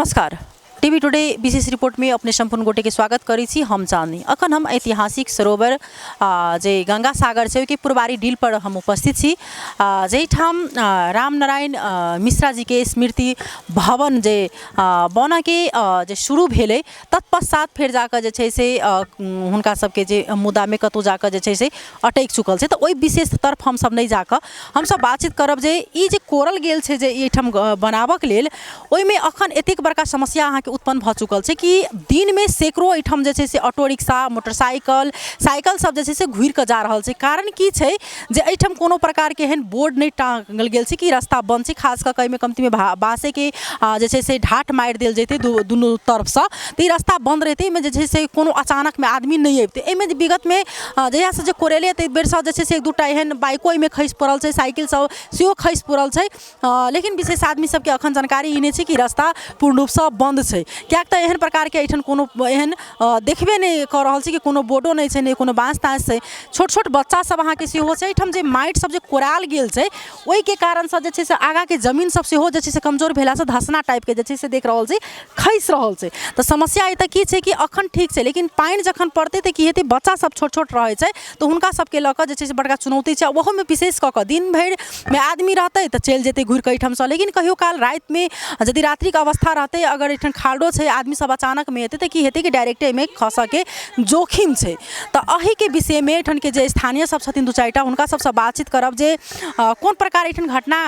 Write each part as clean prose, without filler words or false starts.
नमस्कार, TV today विशेष रिपोर्टमे अपने सम्पूर्ण गोटेके स्वागत करै छी। हम चांदनी। अखन हम ऐतिहासिक सरोवर जे गंगा सागर छै ओहिके पुरवारी डील पर हम उपस्थित छी, जाहिठाम रामनारायण मिश्रा जीके स्मृति भवन जे बनऽके जे शुरू भेलै, तत्पश्चात फेर जाकऽ जे छै से हुनका सबके जे मुद्दामे कतहु जाकऽ जे छै से अटकि चुकल छै। तऽ ओहि विशेष तरफ हमसब नहि जाकऽ हमसब बातचीत करब जे ई जे कोरल गेल छै जे एहिठाम बनाबऽके लेल, ओहिमे अखन एतेक बड़का समस्या अहाँके उत्पन्न भऽ चुकल छै कि दिनमे सैकड़ो एहिठाम जे छै से ऑटो रिक्शा, मोटरसाइकल, साइकिल सब जे छै से घुरिकऽ जा रहल छै। कारण की छै जे एहिठाम कोनो प्रकारके एहन बोर्ड नहि टाँगल गेल छै कि रास्ता बन्द छै। खास कऽ कऽ एहिमे कमतीमे बाँसेके जे छै से ढाठ मारि देल जेतै दुनू तरफसँ तऽ ई रास्ता बन्द रहितै। एहिमे जे छै से कोनो अचानकमे आदमी नहि अबितै। एहिमे जे विगतमे जहियासँ जे कोरेलै ताहि बेरसँ जे छै से एक दू टा एहन बाइको एहिमे खसि पड़ल छै, साइकिल सब सेहो खसि पड़ल छै, लेकिन विशेष आदमी सबके अखन जानकारी ई नहि छै कि रास्ता पूर्ण रूपसँ बन्द छै, किएक तऽ एहन प्रकारके एहिठाम कोनो एहन देखबे नहि कऽ रहल छी कि कोनो बोर्डो नहि छै, नहि कोनो बाँस ताँस छै। छोट छोट बच्चा सब अहाँके सेहो छै। एहिठाम जे माटि सब जे कोरायल गेल छै, ओहिके कारणसँ जे छै से आगाँके जमीन सब सेहो जे छै से कमजोर भेलासँ धसना टाइपके जे छै से देख रहल छी खसि रहल छै। तऽ समस्या एतऽ की छै कि अखन ठीक छै, लेकिन पानि जखन पड़तै तऽ की हेतै? बच्चा सब छोट छोट रहै छै, तऽ हुनका सबके लऽ कऽ जे छै से बड़का चुनौती छै। ओहोमे विशेष कऽ कऽ दिन भरिमे आदमी रहतै तऽ चलि जेतै घुरि कऽ एहिठामसँ, लेकिन कहियो काल रातिमे यदि रात्रिके अवस्था रहतै, अगर एहिठाम खाल्डो छै, आदमी सब अचानकमे एतै तऽ की हेतै कि डायरेक्टे एहिमे खसऽके जोखिम छै। तऽ एहिके विषयमे एहिठामके जे स्थानीय सब छथिन दू चारिटा, हुनका सबसँ बातचीत करब जे कोन प्रकार एहिठाम घटना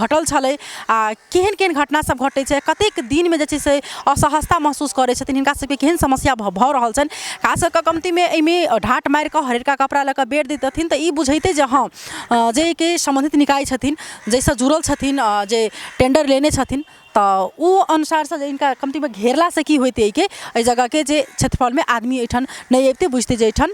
घटल छलै आ केहन केहन घटना सब घटै छै, कतेक दिनमे जे छै से असहजता महसूस करै छथिन, हिनका सबके केहन समस्या भऽ रहल छनि। खास कऽ कऽ कमतीमे एहिमे ढाठ मारिकऽ हरियरका कपड़ा लऽ कऽ बेर दैतथिन तऽ ई बुझैतै जे हँ, जे एहिके सम्बन्धित निकाय छथिन, जाहिसँ जुड़ल छथिन, जे टेंडर लेने छथिन, तऽ ओ अनुसारसँ जे हिनका कमतीमे घेरलासँ की होइतै, एहिके एहि जगहके जे क्षेत्रफलमे आदमी एहिठाम नहि अबितै, बुझतै जे एहिठाम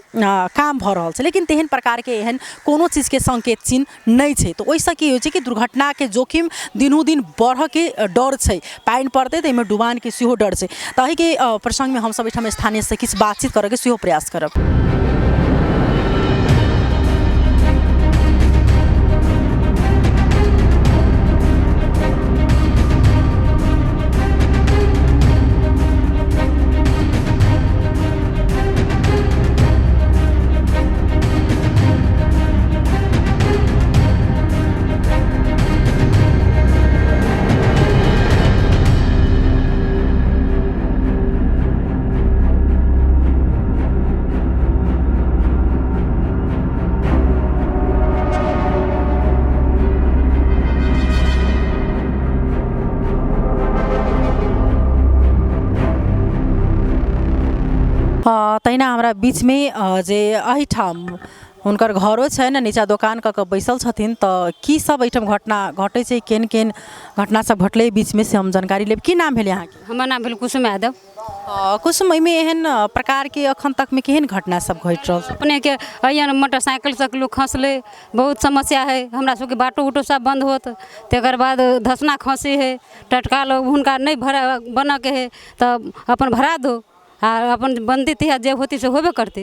काम भऽ रहल छै। लेकिन तेहन प्रकारके एहन कोनो चीजके सङ्केत चिन्ह नहि छै, तऽ ओहिसँ की होइ छै कि दुर्घटनाके जोखिम दिनोदिन बढ़ऽके डर छै। पानि पड़तै तऽ एहिमे डुबानके सेहो डर छै। तऽ एहिके प्रसङ्गमे हमसब एहिठाम स्थानीयसँ किछु बातचीत करऽके सेहो प्रयास करब। तहिना हमरा बीचमे जे एहिठाम हुनकर घरो छनि, नीचाँ दोकान कऽ कऽ बैसल छथिन, तऽ की सब एहिठाम घटना घटै छै, केहन केहन घटना सब घटलै बीचमे, से हम जानकारी लेब। की नाम भेलै अहाँके? हमर नाम भेल कुसुम यादव। कुसुम, एहिमे एहन प्रकारके एखन तकमे केहन घटना सब घटि रहल छै? अपनेके अइयन मोटरसाइकिलसँ लोक खसलै, बहुत समस्या हइ। हमरा सबके बाटो उटो सब बन्द होत, तकर बाद धसना खसै हइ टटका। लोक हुनका नहि भरा बनऽके हइ तऽ अपन भरा दो आ अपन बनतै तहिया जे होतै से होबे करतै।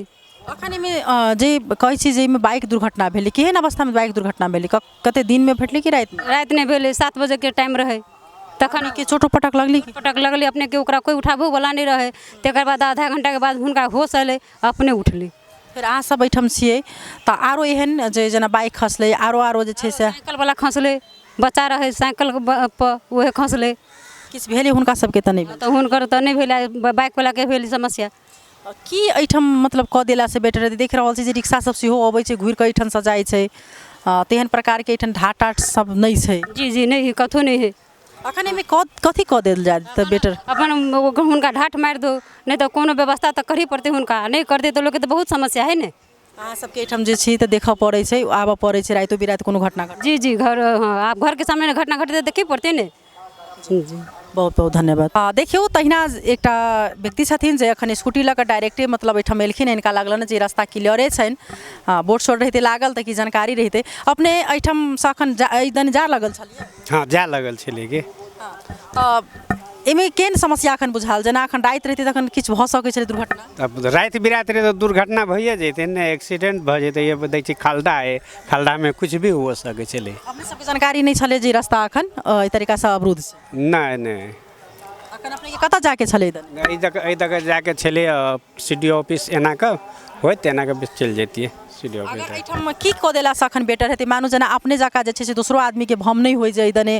अखन एहिमे जे कहै छी जे एहिमे बाइक दुर्घटना भेलै, केहन अवस्थामे बाइक दुर्घटना भेलै? कते दिनमे भेटलै कि रातिमे? राति नहि भेलै, 7 बजेके टाइम रहै तखन। के चोटो पटक लगलै की? पटक लगलै अपनेके, ओकरा कोइ उठाबो वला नहि रहै। तकर बाद आधा घंटाके बाद हुनका होश एलै, अपने उठलै। फेर अहाँ सब एहिठाम छियै तऽ आरो एहन जे जेना बाइक खसलै, आरो आरो जे छै से? साइकिल वला खसलै, बच्चा रहै साइकिल पर, उहे खसलै। किछु भेलै हुनका सबके तऽ नहि भेल? तऽ हुनकर तऽ नहि भेलै, बाइक वलाके भेल समस्या। की एहिठाम मतलब कऽ देलासँ बेटर हेतै? देख रहल छी जे रिक्शा सब सेहो अबै छै, घुरि कऽ एहिठामसँ जाइ छै, तेहन प्रकारके एहिठाम ढाट टाट सब नहि छै। जी जी, नहि हइ, कथो नहि हइ। अखन एहिमे कथी कऽ देल जाय तऽ बेटर? अपन हुनका ढाठ मारि दो, नहि तऽ कोनो व्यवस्था तऽ करही पड़तै हुनका। नहि करतै तऽ लोकके तऽ बहुत समस्या हइ ने। अहाँ सबके एहिठाम जे छी तऽ देखऽ पड़ै छै, आबऽ पड़ै छै, रातिओ बिराति कोनो घटना घटल? जी जी, घर, हँ, आब घरके सामने घटना घटतै तऽ देखही पड़तै ने। जी जी, बहुत बहुत धन्यवाद। देखियौ, तहिना एकटा व्यक्ति छथिन जे एखन स्कूटी लऽ कऽ डायरेक्टे मतलब एहिठाम एलखिन। हिनका लागलनि जे रास्ता क्लियरे छनि, बोर्ड सोर्ड रहितै लागल तऽ की जानकारी रहितै। अपने एहिठामसँ एखन एहि दने जा लगल छलियै? हँ, जाय लगल छलियै की। तऽ एहिमे केहन समस्या एखन बुझायल? जेना एखन राति रहितै तखन किछु भऽ सकै छलै दुर्घटना? तब राति बिराति रहै तऽ दुर्घटना भइए जैतै ने, एक्सीडेंट भऽ जैतै। ये दै छी खलदा हइ, खलदामे किछु भी हो सकै छलै। अपने सबके जानकारी नहि छलै जे रास्ता एखन एहि तरीकासँ अवरुद्ध छै? नहि नहि। अखन अपनेके कतऽ जाके छलै इधर? एहि दऽ एहि दऽ जाके छलै सी डी ओ ऑफिस, एना कऽ होइत एना कऽ चलि जैतियै सी डी ओ अगर ऑफिस। एहिठाम की कऽ देलासँ अखन बेटर हेतै? मानू जेना अपने जकाँ जे छै से दोसरो आदमीके भम नहि होइ जे एहि दने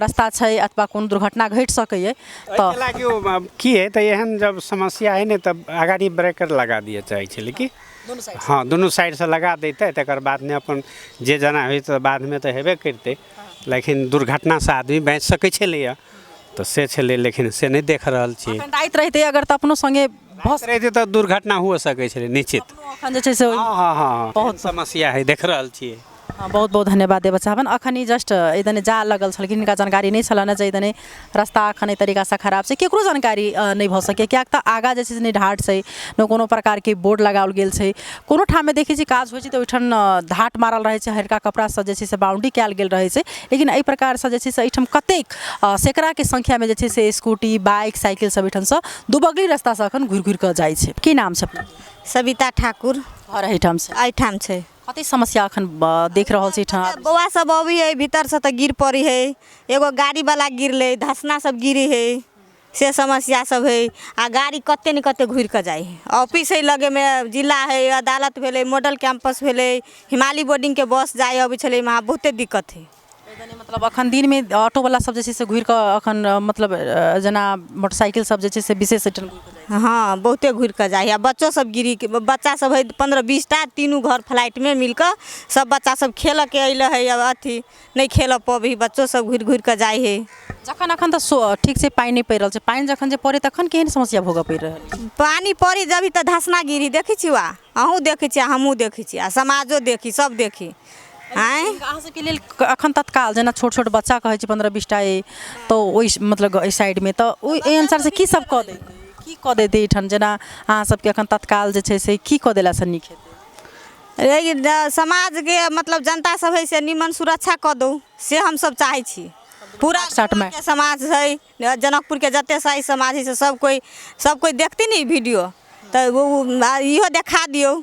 रास्ता छै अथवा कोनो दुर्घटना घटि सकैए तऽ एहिके लागि ओ की हइ तऽ एहन जब समस्या हइ ने तब अगाड़ी ब्रेकर लगा दिअ चाहै छलै कि दुनू साइड। हँ, दुनू साइडसँ लगा दैतै, तकर बादमे अपन जे जेना होइ तऽ बादमे तऽ हेबे करितै, लेकिन दुर्घटनासँ आदमी बाँचि सकै छलैए तऽ से छलै, लेकिन से नहि देख रहल छियै। अखन राति रहितै अगर तऽ अपनो सङ्गे भऽ रहितै तऽ दुर्घटना हुअ सकै छलै निश्चित। अखन जे छै से हँ हँ हँ, बहुत बहुत समस्या हइ, देख रहल छियै। हँ, बहुत बहुत धन्यवाद देबऽ चाहबनि। अखन ई जस्ट एहि दने जा लगल छलखिन, हिनका जानकारी नहि छलनि जे एहि दने रास्ता अखन एहि तरीकासँ खराब छै। केकरो जानकारी नहि भऽ सकैए, किएक तऽ आगाँ जे छै से नहि ढाठ छै, नहि कोनो प्रकारके बोर्ड लगाओल गेल छै। कोनो ठाममे देखै छी काज होइ छै तऽ ओहिठाम ढाठ मारल रहै छै, हरिका कपड़ासँ जे छै से बाउंड्री कयल गेल रहै छै, लेकिन एहि प्रकारसँ जे छै से एहिठाम कतेक सैकड़ाके संख्यामे जे छै से स्कूटी, बाइक, साइकिल सब एहिठामसँ दुबगली रास्तासँ अखन घुरि घुरि कऽ जाइ छै। की नाम छै अपनेके? सविता ठाकुर। घर एहिठाम छै? एहिठाम छै। कते समस्या अखन देख रहल छी एहिठाम? बौआ सब अबै है भीतरसँ तऽ गिर पड़ै है, एगो गाड़ी वाला गिरलै, धसना सब गिरे है, से समस्या सब है। आ गाड़ी कते ने कते घुरि कऽ जाइ है। ऑफिस है लगेमे, जिला है, अदालत भेलै, मॉडल कैंपस भेलै, हिमाली बोर्डिंगके बस जाइ अबै छलै, वहाँ बहुते दिक्कत है। मतलब अखन दिनमे ऑटोवला सब जे छै से घुरि कऽ अखन मतलब जेना मोटरसाइकिल सब जे छै से विशेष एहिठाम घुरि कऽ जाइ छै। हँ, बहुते घुरि कऽ जाइ है। आ बच्चो सब गिरी, बच्चा सब है 15-20 टा, तीनू घर फ्लाइटमे मिल कऽ सब बच्चा सब खेलऽके अयले है, अब अथी नहि खेलऽ पबै है, बच्चो सब घुरि घुरि कऽ जाइ है। जखन अखन तऽ ठीक छै पानि नहि पड़ि रहल छै, पानि जखन जे पड़ै तखन केहन समस्या भोगऽ पड़ि रहल छै? पानि पड़ी जभी तऽ धसना गिरी, देखै छी वा अहूँ देखै छी, हमहूँ देखै छी, आ समाजो देखी, सब देखी। आँय, अहाँ सबके लेल अखन तत्काल जेना छोट छोट बच्चा कहै छै 15-20 टा अइ तऽ ओहि मतलब एहि साइडमे तऽ ओहि एहि अनुसारसँ की सब कऽ दैतै, की कऽ दैतै एहिठाम? जेना अहाँ सबके अखन तत्काल जे छै से की कऽ देलासँ नीक हेतै? समाजके मतलब जनता सब है से निमन सुरक्षा कऽ दू, से हमसब चाहै छी। पूरा साठमे समाज है जनकपुरके जते साई समाज है से सब कोइ देखती ने ई वीडियो तऽ इहो देखा दियौ,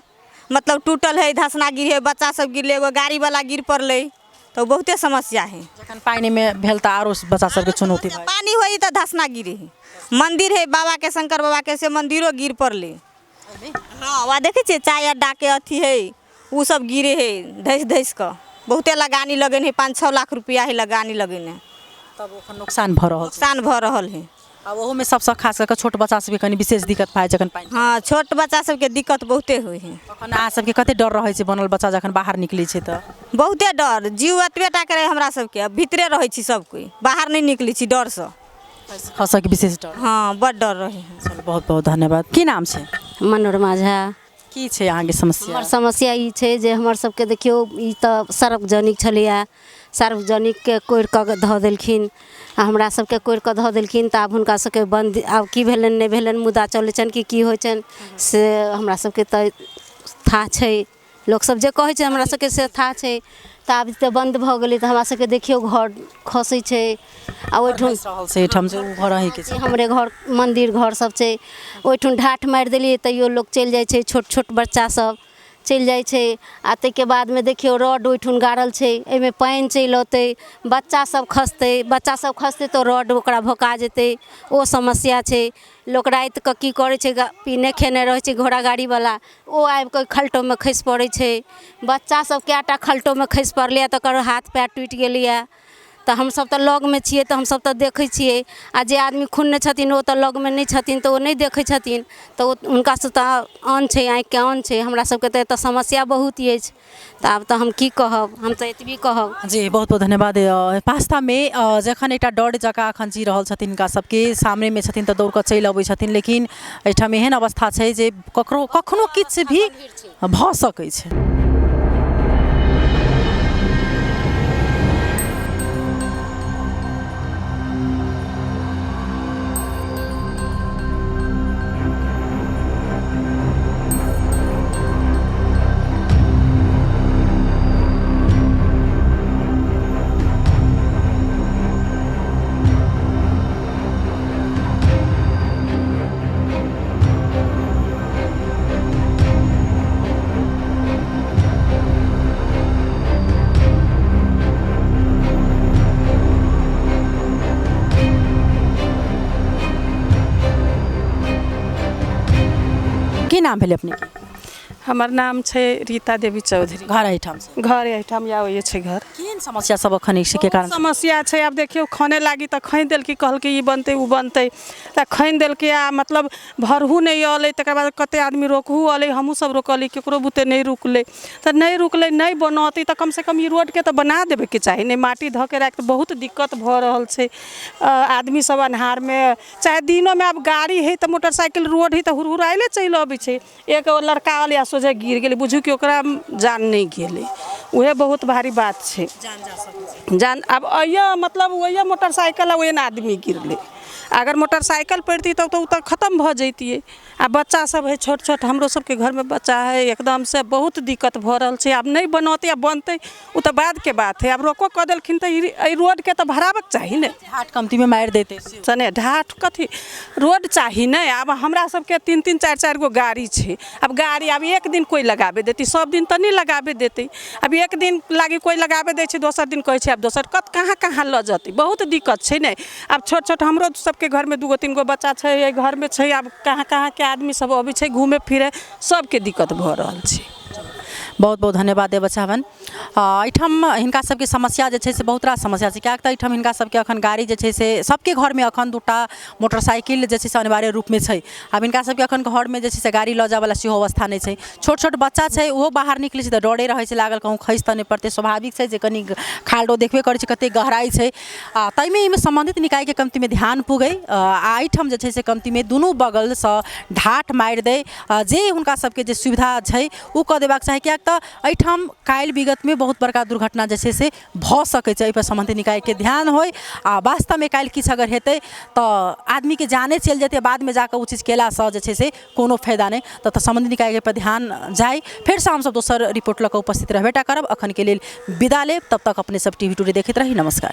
मतलब टूटल है, धसना गिर है, बच्चा सब गिरले, एगो गाड़ी वाला गिर पड़लै, तऽ बहुते समस्या है। जखन पानिमे भेल तऽ आरो बच्चा सबके चुनौती। पानि होइ तऽ धसना गिरे है। मंदिर है बाबा के, शंकर बाबा के, से मंदिरो गिर पड़लै। हँ, वहाँ देखै छियै चाय अड्डाके अथी है, ओ सब गिरे है धसि धसि कऽ। बहुते लगानी लगेने है, 5-6 लाख रुपया है लगानी लगेने, तब ओखन नुकसान भऽ रहल छै। नुकसान भऽ रहल है। आ ओहोमे सबसँ खास कऽ कऽ छोट बच्चा सबके कनि विशेष दिक्कत भए जखन पानि। हँ, छोट बच्चा सबके दिक्कत बहुते होइ है। तखन अहाँ सबके कते डर रहै छै बनल बच्चा जखन बाहर निकलै छै तऽ? बहुते डर, जीव एतबे टाके रहै हमरा सबके, भीतरे रहै छी सब कोइ, बाहर नहि निकलै छी डरसँ, खसऽके विशेष डर। हँ, बड डर रहै है। चलू, बहुत बहुत धन्यवाद। की नाम छै? मनोरमा झा। की छै अहाँके समस्या? हमर समस्या ई छै जे हमर सबके देखियौ ई तऽ सार्वजनिक छलैए, सार्वजनिकके कोड़ि कऽ धऽ देलखिन आ हमरा सबके कोड़ि कऽ धऽ देलखिन, तऽ आब हुनका सबके बन्द आब की भेलनि नहि भेलनि, मुदा चलै छनि कि की होइ छनि से हमरा सबके तऽ थाह छै, लोकसब जे कहै छै हमरा सबके से थाह छै। तऽ आब तऽ बन्द भऽ गेलै तऽ हमरा सबके देखियौ घर खसै छै आ ओहिठाम रहल छै एहिठाम जे ओ घर अहीँके छै? हमरे घर मन्दिर घर सब छै, ओहिठाम ढाठ मारि देलियै तैयो लोक चलि जाइ छै, छोट छोट बच्चा सब चलि जाइ छै। आ ताहिके बादमे देखियौ रड ओहिठुन गाड़ल छै, एहिमे पानि चलि औतै, बच्चा सब खसतै, बच्चा सब खसतै तऽ रड ओकरा भोका जेतै, ओ समस्या छै। लोक रातिके की करै छै, पीने खेने रहै छै घोड़ा गाड़ीवला, ओ आबिकऽ खलटोमे खसि पड़ै छै। बच्चा सब कएटा खलटोमे खसि पड़लैए, तकर हाथ पएर टूटि गेलैए। तऽ हमसब तऽ लगमे छियै तऽ हमसब तऽ देखै छियै, आ जे आदमी खुनने छथिन ओ तऽ लगमे नहि छथिन तऽ ओ नहि देखै छथिन, तऽ ओ हुनकासँ तऽ आन छै, आँखिके आन छै। हमरा सबके तऽ एतऽ समस्या बहुत अछि, तऽ आब तऽ हम की कहब, हम तऽ एतबी कहब। जी, बहुत बहुत धन्यवाद। वास्तवमे जखन एकटा डर जकाँ अखन जी रहल छथिन, हिनका सबके सामनेमे छथिन तऽ दौड़ कऽ चलि अबै छथिन, लेकिन एहिठाम एहन अवस्था छै जे ककरो कखनो किछु भी भऽ सकै छै। की नाम भेलै अपनेके? हमर नाम छै रीता देवी चौधरी। घर एहिठाम? घर एहिठाम या ओहि छै घर। केहन समस्या सब अखन के कारण? समस्या छै, आब देखियौ खने लागी तऽ खनि देलकै, कहलकै ई बनतै ओ बनतै, तऽ खनि देलकै आ मतलब भरहू नहि अलै। तकर बाद कते आदमी रोकहू अलै, हमहूँ सब रोकली, केकरो बुते नहि रुकलै, तऽ नहि रुकलै। नहि बनतै तऽ कमसँ कम ई रोडके तऽ बना देबेके चाही ने। माटी धऽ के राखि बहुत दिक्कत भऽ रहल छै। आदमी सब अन्हारमे चाहे दिनोमे, आब गाड़ी हइ तऽ मोटरसाइकिल, रोड हइ तऽ हुरहुराइले चलि अबै छै। एक लड़का अलै आ सोझे गिर गेलै, बुझू कि ओकरा जान नहि गेलै, उहे बहुत भारी बात छै। जान आब अइयो मतलब ओहिए मोटरसाइकिल आ ओहिने आदमी गिरलै। अगर मोटरसाइकिल पड़िती तब तऽ ओ तऽ खतम भऽ जैतियै। आ बच्चा सब हइ छोट छोट, हमरो सबके घरमे बच्चा हइ, एकदमसँ बहुत दिक्कत भऽ रहल छै। आब नहि बनतै आ बनतै ओ तऽ बादके बात हइ। आब रोको कऽ देलखिन तऽ एहि रोडके तऽ भराबक चाही ने। ढाठ कमतीमे मारि देतै। सने ढाठ कथी, रोड चाही ने। आब हमरा सबके 3 3 4 4 गो गाड़ी छै। आब गाड़ी आब एक दिन कोइ लगाबे देतै, सब दिन तऽ नहि लगाबे देतै। आब एक दिन लागी कोइ लगाबे दै छै, दोसर दिन कहै छै आब दोसर कत कहाँ कहाँ लऽ जेतै। बहुत दिक्कत छै ने। आब छोट छोट हमरो सबके घरमे 2 गो 3 गो बच्चा छै, एहि घरमे छै। आब कहाँ कहाँके आदमी सब अबै छै घूमे फिरे, सबके दिक्कत भऽ रहल छै। बहुत बहुत धन्यवाद देबऽ चाहबनि। एहिठाम हिनका सबके समस्या जे छै से बहुत रास समस्या छै, किएक तऽ एहिठाम हिनका सबके अखन गाड़ी जे छै से सबके घरमे अखन 2टा मोटरसाइकिल जे छै से अनिवार्य रूपमे छै। आब हिनका सबके अखन घरमे जे छै से गाड़ी लऽ जायवला सेहो अवस्था नहि छै। छोट छोट बच्चा छै, ओहो बाहर निकलै छै तऽ डरे रहै छै लागल, कहूँ खसि तऽ नहि पड़तै। स्वाभाविक छै जे कनि खाल्डो देखबे करै छै कतेक गहराइ छै। आ ताहिमे एहिमे सम्बन्धित निकायके कमतीमे ध्यान पुगै आ एहिठाम जे छै से कमतीमे दुनू बगलसँ ढाठ मारि दै, जे हुनका सबके जे सुविधा छै ओ कऽ देबाक चाही, किएक तऽ एहिठाम काल्हि विगतमे बहुत बड़का दुर्घटना जे छै से भऽ सकै छै। एहिपर सम्बन्धित निकायके ध्यान होइ आ वास्तवमे काल्हि किछु अगर हेतै तऽ आदमीके जाने चलि जेतै, बादमे जाकऽ ओ चीज केलासँ जे छै से कोनो फायदा नहि। तऽ सम्बन्धित निकायके पर ध्यान जाय। फेरसँ हमसब दोसर रिपोर्ट लऽ कऽ उपस्थित रहबे टा करब। अखनके लेल विदा लेब, तब तक अपने सब टीवी टुडे देखैत रही। नमस्कार।